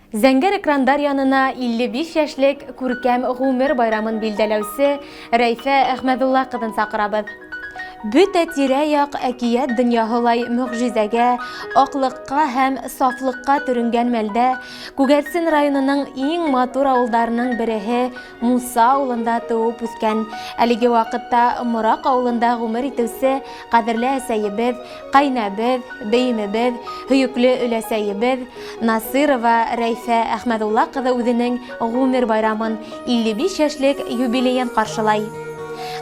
Зәңгәр экрандар янына 55 яшьлек күркәм гомер байрамын билдәләүсе Рәйфә Әхмәдулла кызын сакырабыз. Бөтә тирә-як әкият дөньяһылай мөгъҗизәгә, аклыкка һәм сафлыкка төренгән мәлдә Күгәрсен районының иң матур авылдарының береһе Муса авылында туып үскән, әлеге вакытта Морак авылында гомер итүче кадерле әсәебез, кайнәбез, бөемебез, һөекле өләсәебез Насыйрова Рәйфә Әхмәдулла кызы үзенең гомер байрамын, 55 яшьлек юбилеен каршылай.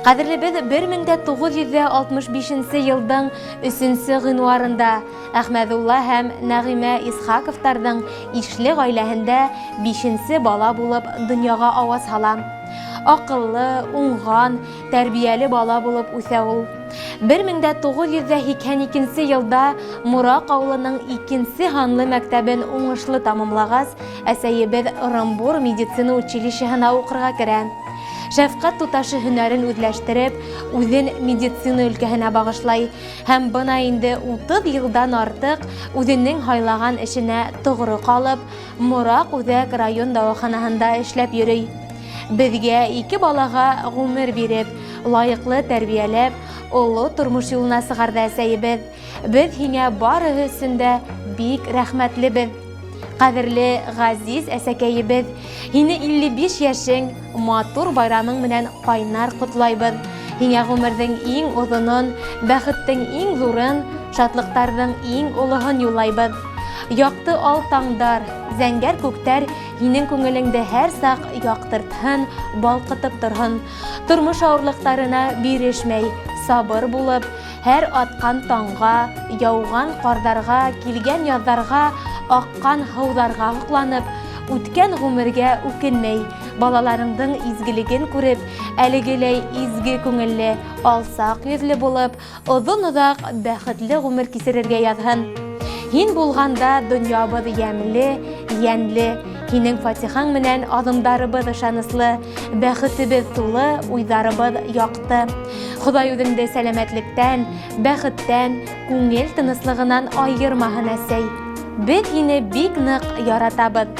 Кадерлебез 1965 елдың 3 гыйнварында Әхмәдулла һәм Нәгыймә Исхаковтарның ишле гаиләһендә бишенче бала булып дөньяга аваз һала. Акыллы, уңган, тәрбияле бала булып үсә ул. 1982 елда Морак авылының икенче һанлы мәктәбен уңышлы тамамлагач, әсәебез Ырымбур медицина училищеһына укырга керә. Шәфкать туташы һөнәрен үзләштереп, үзен медицина өлкәһенә багышлай. Һәм бына инде 30 елдан артык үзенең һайлаган эшенә тугры калып, Морак үзәк район дәваханаһында эшләп йөри. Безгә ике балага гомер биреп, лаеклы тәрбияләп, олы тормыш юлына чыгарды әсәебез. Без һиңә барыһы өчен дә бик рәхмәтлебез. Кадерле газиз әсәкәебез, һине 55 яшең, матур байрамың менән кайнар котлайбыз. Һиңә гомерҙең иң оҙонон, бәхеттең иң ҙурын, шатлыҡтарҙың иң олоһон юллайбыҙ. Яҡты ал таңдар, зәңгәр күктәр һинең күңелеңде һәр саҡ яҡтыртһын, балҡытып торһон. Тормош ауырлыҡтарына бирешмәй, сабыр булып, Һәр аткан таңга, яуган кардарға, килгән язларга, аккан һыуҙарға һоҡланып, үткән ғүмергә үкенмәй, балаларыңдың изгелеген күреп, әлегеләй изге күңелле, алсаҡ йөҙлө булып, оҙон-оҙаҡ бәхетле ғүмер кисерергә яҙһын. Һин булғанда донъябыҙ йәмле, йәнле. Һинең фатихаң менән аҙымдарыбыҙ ышаныслы, бәхетебеҙ тулы, уйҙарыбыҙ яҡты. Хоҙай үҙеңде сәләмәтлектән, бәхеттән, күңел тыныслығынан айырмаһын, әсәй. Беҙ һине бик ныҡ яратабыҙ.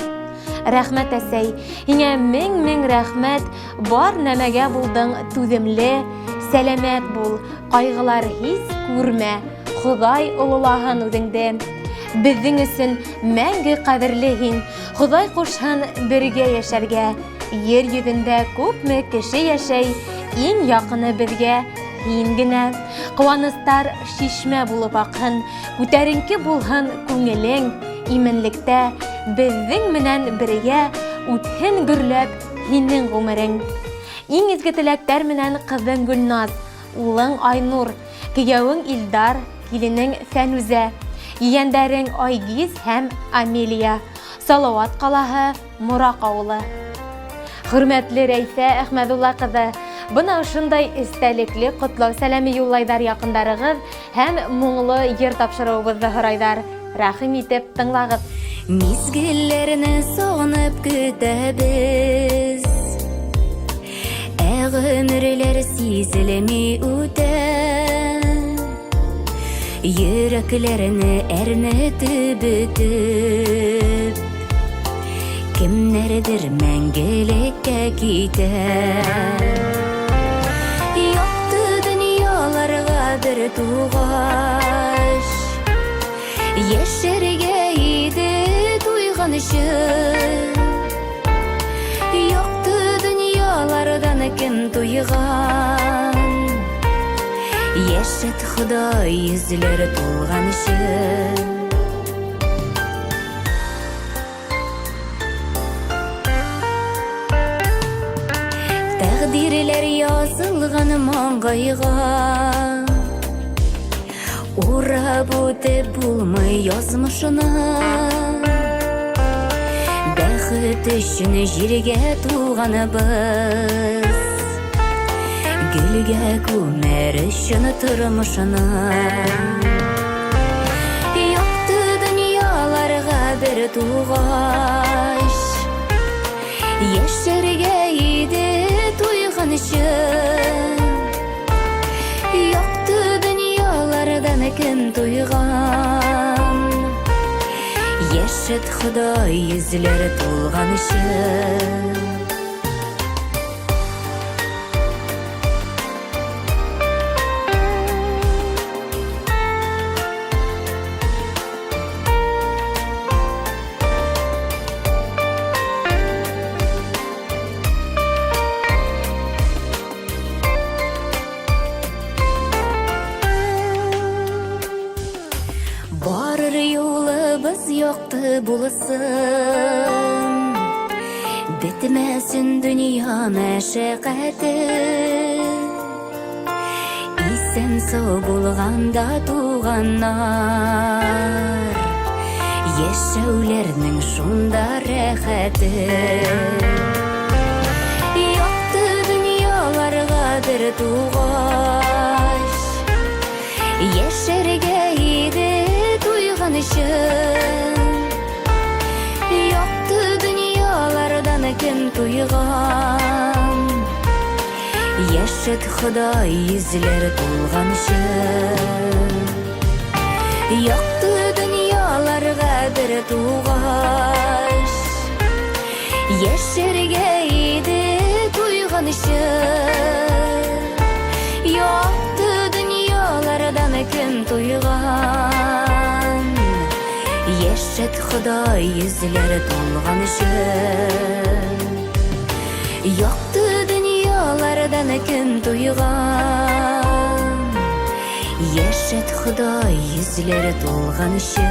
Рәхмәт, әсәй, һиңә мең-мең рәхмәт, бар нәмәгә булдың түҙемле, сәләмәт бул, ҡайғылар һис күрмә, Хоҙай ололаһын үҙеңде. Беҙҙең өсөн мәңге ҡәҙерле һин, Хоҙай ҡушһын бергә йәшәргә. Ер йөҙөндә күпме кеше йәшәй, иң яҡыны беҙгә һин генә. Ҡыуаныстар шишмә булып аҡһын, күтәренке булһын күңелең, именлектә беҙҙең менән бергә үтһен гөрләп һинең ғүмерең. Иң изге теләктәр менән ҡыҙың Гөлназ, улың Айнур, Кейәүең Илдар, киленең Фәнүзә, ейәндәрең Айгиз һәм Амелия. Салават ҡалаһы, Мораҡ ауылы. Хөрмәтле Рәйфә Әхмәдулла ҡыҙы, бына ошондай эстәлекле ҡотлау сәләме юллайҙар яҡындарығыҙ һәм моңло йыр тапшырыуыбыҙҙы һорайҙар. Рәхим итеп тыңлағыҙ. Мизгелләрне сагынып көтәбез. Ә гомерләр сизелми үтә. Йөрәкләрне әрнетеп бөтеп, кемнәрдер мәңгелеккә китә. Якты дөньяларга бер тугач, Яшәргә иде туйганчы. Якты дөньялардан кем туйган? Яшәт Ходай йөзләр тулганчы. Тәкъдирләр язылган маңгайга. Урап үтеп булмый язмышны. Бәхет өчен җиргә туганыбыз. Гөлгә күмәр өчен тормышны. Якты дөньяларга бер тугач, Яшәргә иде туйганчы. Якты дөньялардан кем туйган? Яшәт Ходай йөзләре тулганчы. Барыр юлыбыз якты булсын, Бетмәсен дөнья мәшәкате. Исән-сау булганда туганнар, Яшәүләрнең шунда рәхәте. Якты дөньяларга бер тугач, Яшәргә иде туйганчы. Якты дөньялардан кем туйган, Яшәт Ходай йөзләре тулганчы. Якты дөньяларга бер тугач, Яшәргә иде туйганчы. Якты дөньялардан кем туйган, Яшәт Ходай йөзләре тулганчы. Якты дөньялардан кем туйган, Яшәт Ходай йөзләре тулганчы.